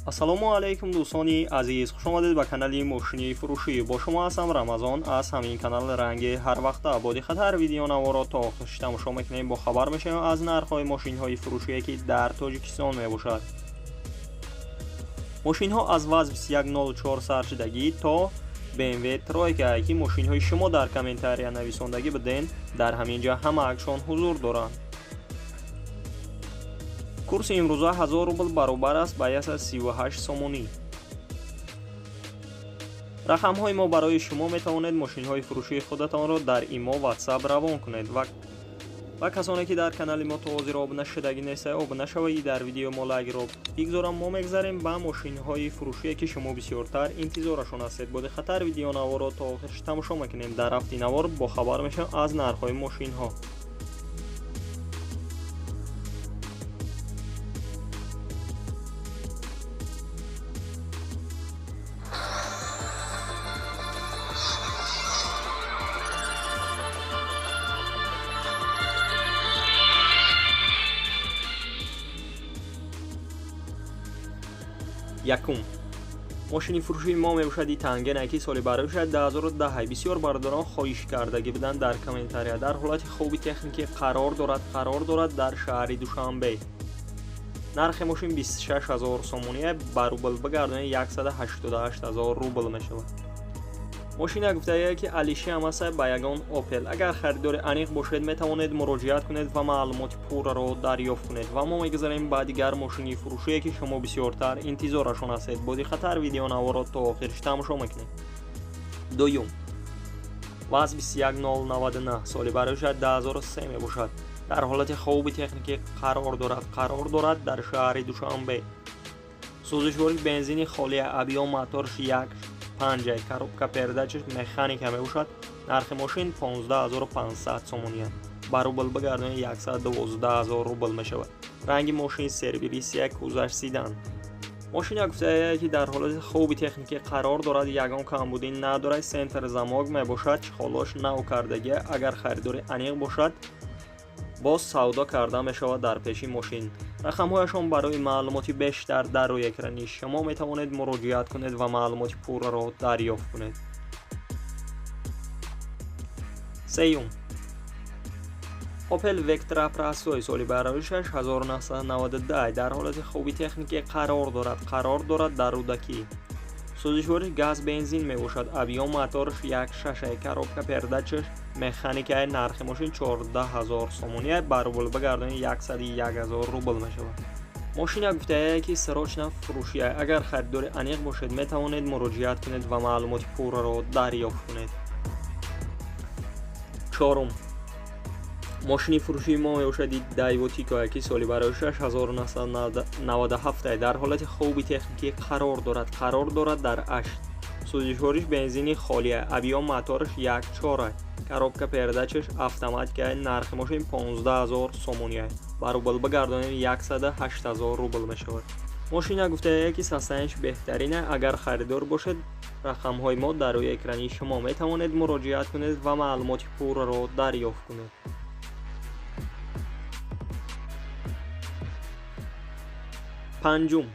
Ассалому алайкум дӯстони азиз, хуш омадед ба канали мошини фурӯшӣ. Бо шумо ҳастам Рамазон аз ҳамин канал ранги ҳар вақта. Бо диққат видеонаворо то охирш тамошо мекунем, бо хабар мешавем аз нархҳои мошинҳои фурӯшие ки дар Тоҷикистон мебошад. Мошинҳо аз ВАЗ 2104 саршудагӣ то BMW Тройка ки мошинҳои шумо дар комментария нависондагӣ буден, дар ҳамин ҷа ҳамаашон ҳузур доранд. Курси имрӯза 1000 рубл баробар аст ба 138 сомонӣ. Рақамҳои мо барои шумо метавонед мошинҳои фурӯшии худатонро дар имо WhatsApp равон кунед ва касоне ки дар канали мо то ҳозир обуна шудагӣ нестед, обуна шавед, дар видео мо лайкро бигзорам. Мо мегзарем ба мошинҳои фурӯшие ки шумо бисёртар интизорашон ҳастед. Бо диққаттар видеонаворо то охирш тамошо мекунем. Дар рафти навор бохабар мешавем аз нархҳои мошинҳо. Якум мошини фурӯшии мо мебошад Тангена ки соли барои 2010. Бисёр бародарон хоҳиш кардагӣ буданд дар комментария. Дар ҳолати хуби техникӣ қарор дорад дар шаҳри Душанбе. Нархи мошин 26000 сомонӣ, ба рубл бигардонед 188000 рубл мешавад. Мошина гуфтагие ки алиши ҳам аст ба ягон Opel. Агар харидори аниқ бошед, метавонед муроҷиат кунед ва маълумоти пурраро дарёфт кунед. Ва мо мегузарем ба дигар мошини фурӯшие ки шумо бисёртар интизорашон ҳастед. Бо диққаттар видеонаворо то охирш тамошо мекунед. Дуюм ВАЗ 21099 соли барои 2003 мебошад. Дар ҳолати хуби техникӣ қарор дорад дар шаҳри Душанбе. Сӯзишвории бензини холия, объём моторш 1.5, коробка передачаш механика мебошад. Нархи мошин 15500 сомонӣ, ба рубл бигардонед 112000 рубл мешавад. Ранги мошин сербирисия, кузаш седан. Мошина гуфтае ки дар ҳолати хуби техникӣ қарор дорад, ягон камбудӣ надорад, центр замок мебошад, чехолош нав кардагӣ. Агар харидори аниқ бошад, боз савдо карда мешавад дар пеши мошин. Рақамҳояшон барои маълумоти бештар дар рӯи экрани шумо метавонед муроҷиат кунед ва маълумоти пурраро дарёфт кунед. Сеюм Opel Vectra Presto соли барои 1992 дар ҳолати хуби техникӣ қарор дорад дар Рӯдакӣ. Сӯзишвориш газ бензин мебошад. Объём моторш 1.6, коробка передачаш механика. Нархи мошин 14000 сомонӣ, ба рубл бигардонед 101000 рубл мешавад. Мошина гуфтае ки срочно фурӯшия. Агар харидори аниқ бошед, метавонед муроҷиат кунед ва маълумоти пурраро дарёфт кунед. Чорум мошини фурӯшии мо мебошад Daewoo Tico ки соли барои 1997 дар ҳолати хуби техникӣ қарор дорад дар 8. Сӯзишвориш бензини холия, объём моторш 1.4, коробка передачаш автоматика. Нархи мошин 15000 сомонӣ, ба рубл бигардонед 108000 рубл мешавад. Мошина гуфтае ки состояниш беҳтарин. Агар харидор бошед, рақамҳои мо дар рӯи экрани шумо метавонед муроҷиат кунед ва маълумоти пурраро дарёфт кунед. Панҷум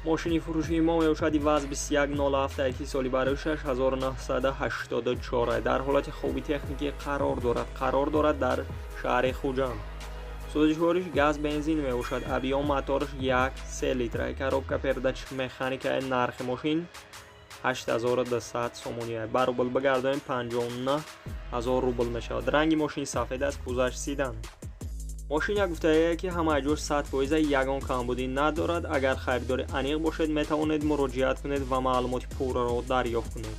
мошини фурӯшии мо мебошад ВАЗ 2107 ки соли барои 1984 дар ҳолати хуби техникӣ қарор дорад дар шаҳри Хуҷанд. Сӯзишвориш газ бензин мебошад. Объём моторш 1.3 литр, коробка передач механика. Нархи мошин 8200 сомонӣ, ба рубл бигардонем 59000 рубл мешавад. Ранги мошин сафед аст, кузаш седан. Мошина гуфтае ки ҳамаи ҷош 100% ягон камбудӣ надорад. Агар харидори аниқ бошед, метавонед муроҷиат кунед ва маълумоти пурраро дарёфт кунед.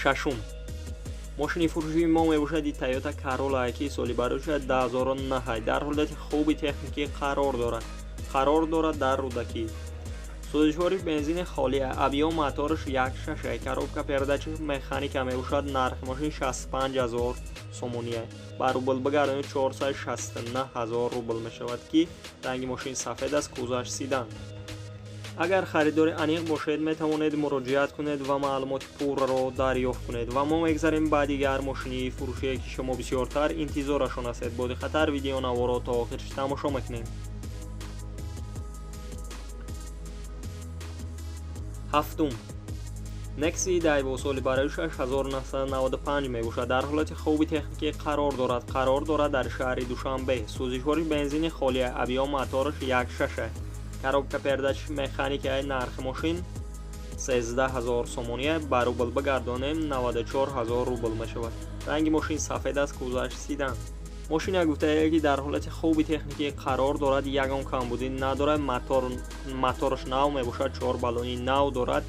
Шашум мошини фурӯшии мо мебошад Toyota Corolla ки соли барои 2009 дар ҳолати хуби техникӣ қарор дорад дар Рӯдакӣ. Сӯзишвориш бензини холия, объём моторш 1.6, коробка передачи механика мебошад. Нархи мошин 65000 сомонӣ, ба рубл бигардонед 469000 рубл мешавад ки ранги мошин сафед аст, кузаш седан. Агар харидори аниқ бошед, метавонед муроҷиат кунед ва маълумоти пурраро дарёфт кунед. Ва мо мегзарем ба дигар мошини фурӯшие ки шумо бисёртар интизорашон ҳастед. Бо диққаттар видеонаворо то охирш тамошо мекунем. Ҳафтум. Nexia Daewoo соли барои 1995 мебошад. Дар ҳолати хуби техникӣ қарор дорад. Қарор дорад дар шаҳри Душанбе. Сӯзишвори бензини холия, объём мотораш 1.6. Коробка передач механика. Нархи мошин 13 000 сомонӣ, ба рубл бигардонем 94 000 рубл мешавад. Ранги мошин сафед аст, кузоваш седан. Мошина гуфтае ки дар ҳолати хуби техникӣ қарор дорад, ягон камбудӣ надорад, мотораш нав мебошад, 4 баллони нав дорад,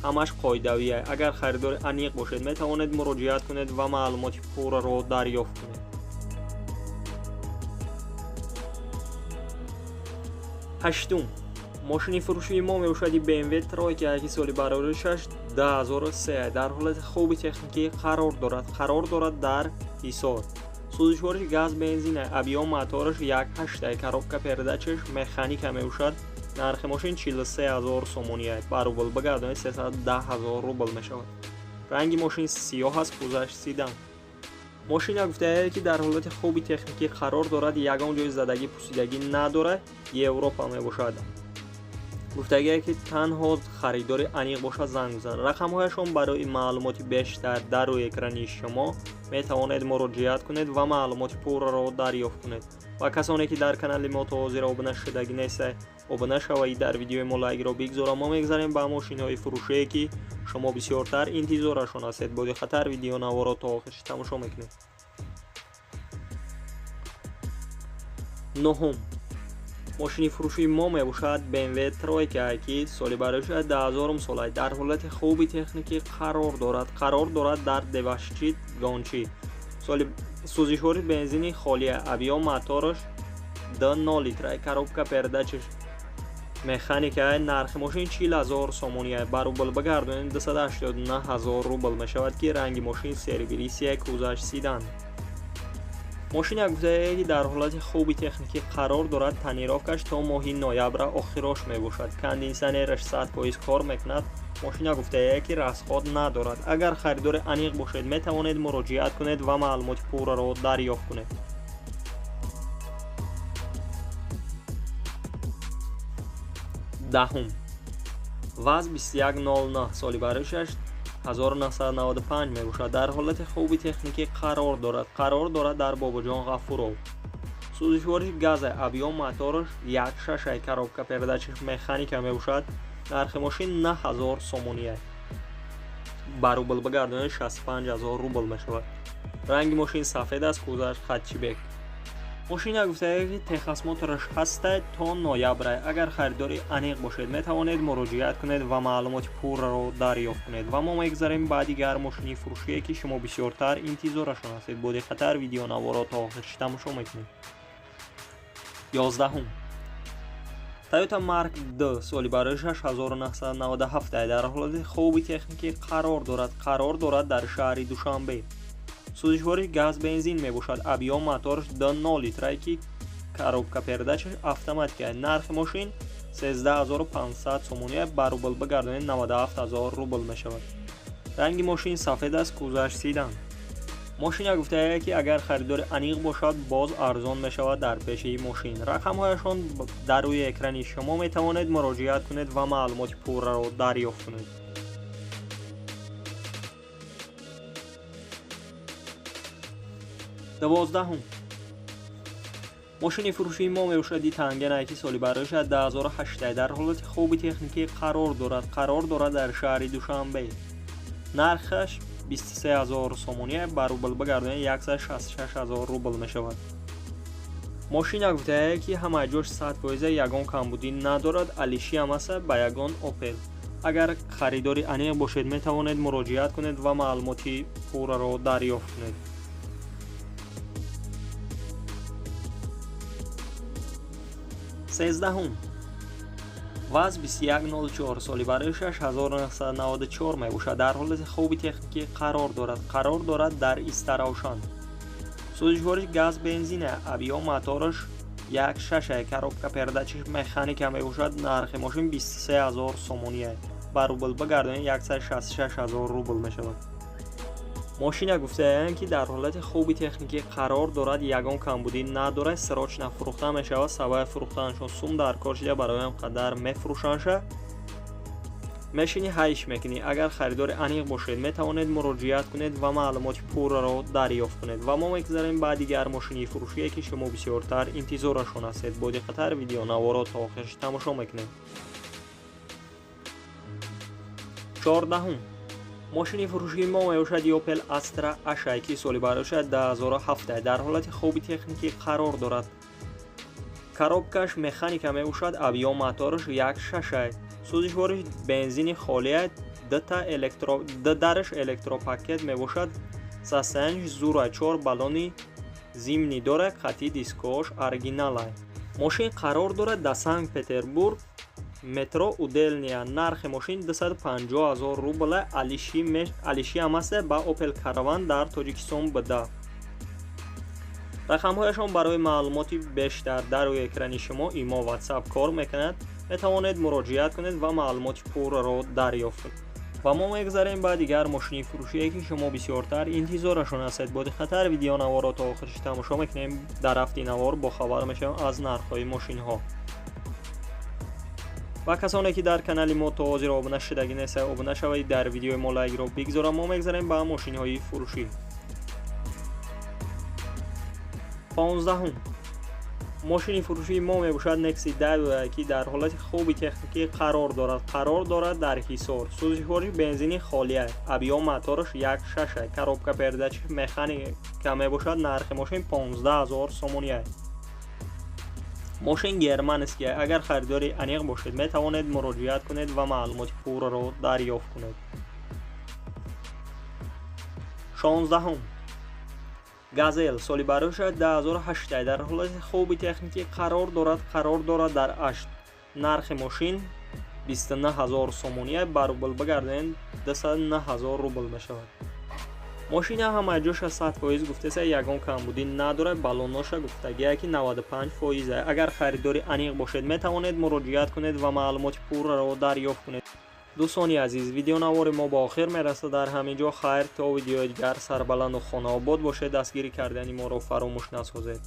ҳамаш қоидавие. Агар харидори аниқ бошед, метавонед муроҷиат кунед ва маълумоти пурраро дарёфт кунед. Ҳаштум. Мошини фурӯшии мо мебошад BMW Тройка, ки соли бароришаш 2003, дар ҳолати хуби техникӣ қарор дорад. Қарор дорад дар Ҳисор. Сӯзишвориш газ бензин, объём мотораш 1.8, коробка передачаш механика мебошад. Нархи мошин 43 000 сомонӣ, ба рубл бигардонед 310 000 рубл мешавад. Ранги мошин сиёҳ аст, кузоваш седан. Мошина гуфтае ки дар ҳолати хуби техникӣ қарор дорад, ягон ҷои задагӣ пусидагӣ надорад, Европа мебошад. Гуфтагие ки танҳо харидори аниқ бошад занг бизанад. Рақамҳояшон барои маълумоти бештар дар рӯи экрани шумо, метавонед муроҷиат кунед ва маълумоти пурраро дарёфт кунед. Ва касоне ки дар канали мо то ҳозир обуна шудагӣ нестед, обуна шавед, дар видеои мо лайкро бигзора. Мо мегзарем ба мошинҳои фурӯшие ки шумо бисёртар интизорашон ҳастед. Бо диққаттар видеонаворо то охирш тамошо мекунед. Нуҳум. Мошини фурӯшии мо мебошад BMW Тройка, ки соли барои 2000 сола, дар ҳолати хуби техникӣ қарор дорад. Қарор дорад дар Девашчит Гончи. Соли сӯзишвори бензини холия, объём мотораш 2.0 литра, коробка передачаш механика. Нархи мошин 40 000 сомонӣ, ба рубл бигардонем 289 000 рубл мешавад, ки ранги мошин серебристый, кузоваш седан. Мошина гуфтае ки дар ҳолати хуби техникӣ қарор дорад, тонировкаш то моҳи ноябра охирош мебошад. Кондитсионераш 100% кор мекунад. Мошина гуфтае ки расход надорад. Агар харидори аниқ бошед, метавонед муроҷиат кунед ва маълумоти пурраро дарёфт кунед. Даҳум. ВАЗ 2109 соли барои 1995 мебошад. Дар ҳолати хуби техникӣ қарор дорад. Қарор дорад дар Бобоҷон Ғафуров. Сӯзишвориш газ, объём мотораш 1.6, коробка передачаш механика мебошад. Нархи мошин 9000 сомонӣ, ба рубл бигардонед 65 000 рубл мешавад. Ранги мошин сафед аст, кузоваш хатчибек. Мошина гуфтае ки техосмотраш ҳаста то ноябр. Агар харидори аниқ бошед, метавонед муроҷиат кунед ва маълумоти пурраро дарёфт кунед. Ва мо мегзарем ба дигар мошини фурӯшие ки шумо бисёртар интизорашон ҳастед. Бо диққаттар видеонаворо то охирш тамошо мекунед. 11. Toyota Mark II соли барои 1997, дар ҳолати хуби техникӣ қарор дорад. Қарор дорад дар шаҳри Душанбе. Сӯзишвори газ бензин мебошад. Объём мотораш 2.0 литра, ки коробка передачаш автоматика. Нархи мошин 13500 сомонӣ, ба рубл бигардонед 97 000 рубл мешавад. Ранги мошин сафед аст, кузоваш седан. Мошина гуфтае ки агар харидори аниқ бошад, боз арзон мешавад дар пеши мошин. Рақамҳояшон дар рӯи экрани шумо, метавонед муроҷиат кунед ва маълумоти пурраро дарёфт кунед. 12. Мошини фурӯшии мо мебошад Тангена, ки соли барои 2008, дар ҳолати хуби техникӣ қарор дорад. Қарор дорад дар шаҳри Душанбе. Нархаш 23 000 сомонӣ, ба рубл бигардонед 166 000 рубл мешавад. Мошина гуфтае ки ҳама ҷош 100%, ягон камбудӣ надорад, алиши ҳам аст ба ягон Opel. Агар харидори аниқ бошед, метавонед муроҷиат кунед ва маълумоти пурраро дарёфт кунед. 13. ВАЗ 2104 соли барои 1994 мебошад. Дар ҳолати хуби техникӣ қарор дорад. Қарор дорад дар Истаравшан. Сӯзишвориш газ бензин, объём мотораш 1.6, коробка передачаш механика мебошад. Нархи мошин 23 000 сомонӣ, ба рубл бигардонед 166 000 рубл мешавад. Мошина гуфтаанд ки дар ҳолати хуби техникӣ қарор дорад, ягон камбудӣ надорад, срочно фурӯхта мешавад. Сабаби фурӯхтанашон сум дар кор шуда, барои ҳам қадар мефурӯшандша. Мешини ҳайш мекунӣ. Агар харидори аниқ бошед, метавонед муроҷиат кунед ва маълумоти пурраро дарёфт кунед. Ва мо мегузарем ба дигар мошини фурӯшие, ки шумо бисёртар интизорашон ҳастед. Бо диққаттар видеонаворо то охираш тамошо мекунем. 14. Мошини фурӯшии мо мебошад Opel Astra H, ки соли барояшад 2007, дар ҳолати хуби техникӣ қарор дорад. Коробкаш механика мебошад, объём мотораш 1.6. Сӯзишвориш бензини холия, дараш электропакет мебошад. Состояниш зура, 4 баллони зимний дорад, хати дискош оригиналай. Мошин қарор дорад дар Санкт-Петербург, метро Удельная. Нархи мошин 250 000 рубл. Алиши ҳам аст ба Opel Caravan дар Тоҷикистон буда. Рақамҳояшон барои маълумоти бештар дар рӯи экрани шумо имо WhatsApp кор мекунад. Метавонед муроҷиат кунед ва маълумоти пурраро дарёфт кунед. Ва мо мегузарем ба дигар мошини фурӯшие, ки шумо бисёртар интизорашон ҳастед. Бо диққаттар видеонаворро то охираш тамошо мекунем. Дар рафти навор бохабар мешавем аз нархҳои мошинҳо. Ва касоне ки дар канали мо то ҳозир обуна шудагӣ нестанд, обуна шавед, дар видеои мо лайкро бигзорам. Мо мегузарем ба мошинҳои фурӯшӣ. 15. Мошини фурӯшии мо мебошад Nexi Daewoo, ки дар ҳолати хуби техникӣ қарор дорад. Қарор дорад дар Ҳисор. Сӯзишвориш бензини холия, объём мотораш 1.6, коробка передач механика мебошад. Нархи мошин 15 000 сомонӣ. Мошин германский. Агар харидори аниқ бошед, метавонед муроҷиат кунед ва маълумоти пурраро дарёфт кунед. 16. Газел соли барояшад 2008, дар ҳолати хуби техникӣ қарор дорад. Қарор дорад дар 8. Нархи мошин 29 000 сомонӣ, ба рубл бигардем 209 000 рубл мешавад. Мошина ҳама ҷоша 100% гуфтеса, ягон камбудӣ надорад. Баллоноша гуфтагие ки 95%. Агар харидори аниқ бошед, метавонед муроҷиат кунед ва маълумоти пурраро дарёфт кунед. Дӯстони азиз, видеонавори мо ба охир мерасад. Дар ҳамин ҷо хайр, то видеои дигар сарбаланду хонаобод бошед. Дастгирӣ кардани моро фаромӯш насозед.